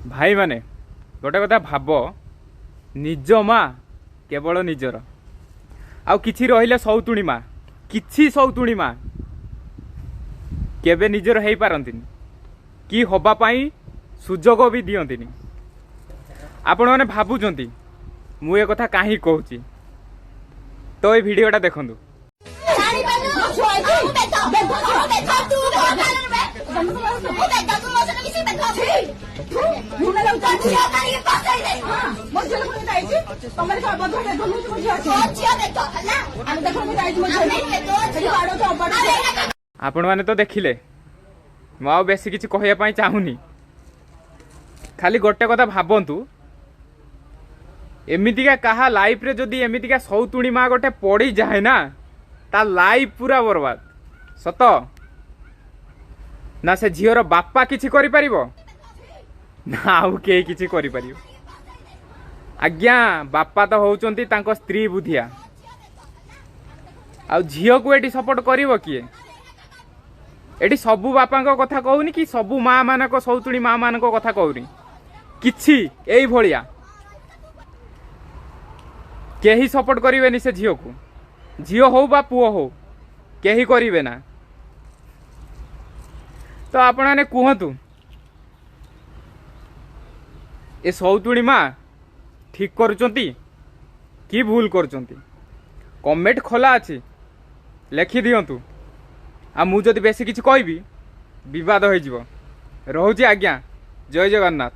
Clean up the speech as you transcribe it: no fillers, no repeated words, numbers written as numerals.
ଭାଇମାନେ, ଗୋଟେ କଥା ଭାବ, ନିଜ ମା କେବଳ ନିଜର। ଆଉ କିଛି ରହିଲେ ସଉତୁଣୀ ମା, କିଛି ସଉତୁଣୀ ମା କେବେ ନିଜର ହେଇପାରନ୍ତିନି କି ହବା ପାଇଁ ସୁଯୋଗ ବି ଦିଅନ୍ତିନି। ଆପଣମାନେ ଭାବୁଛନ୍ତି ମୁଁ ଏ କଥା କାହିଁକି କହୁଛି, ତ ଏଇ ଭିଡ଼ିଓଟା ଦେଖନ୍ତୁ। ଆପଣମାନେ ତ ଦେଖିଲେ, ମୁଁ ଆଉ ବେଶୀ କିଛି କହିବା ପାଇଁ ଚାହୁଁନି। ଖାଲି ଗୋଟେ କଥା ଭାବନ୍ତୁ, ଏମିତିକା କାହା ଲାଇଫରେ ଯଦି ଏମିତିକା ସଉତୁଣୀ ମା ଗୋଟେ ପଡ଼ିଯାଏ ନା, ତା ଲାଇଫ ପୁରା ବର୍ବାଦ। ସତ ନା? ସେ ଝିଅର ବାପା କିଛି କରିପାରିବ ନା ଆଉ କେହି କିଛି କରିପାରିବ? ଆଜ୍ଞା, ବାପା ତ ହଉଛନ୍ତି ତାଙ୍କ ସ୍ତ୍ରୀ ବୁଦ୍ଧିଆ, ଆଉ ଝିଅକୁ ଏଠି ସପୋର୍ଟ କରିବ କିଏ? ଏଠି ସବୁ ବାପାଙ୍କ କଥା କହୁନି କି ସବୁ ମା ମାନଙ୍କ, ସଉତୁଣୀ ମା ମାନଙ୍କ କଥା କହୁନି। କିଛି ଏଇଭଳିଆ କେହି ସପୋର୍ଟ କରିବେନି ସେ ଝିଅକୁ, ଝିଅ ହଉ ବା ପୁଅ ହଉ, କେହି କରିବେ ନା। ତ ଆପଣମାନେ କୁହନ୍ତୁ, ଏ ସଉତୁଣୀ ମା ଠିକ କରୁଛନ୍ତି କି ଭୁଲ କରୁଛନ୍ତି? କମେଣ୍ଟ ଖୋଲା ଅଛି, ଲେଖିଦିଅନ୍ତୁ। ଆଉ ମୁଁ ଯଦି ବେଶୀ କିଛି କହିବି ବିବାଦ ହେଇଯିବ। ରହୁଛି ଆଜ୍ଞା, ଜୟ ଜଗନ୍ନାଥ।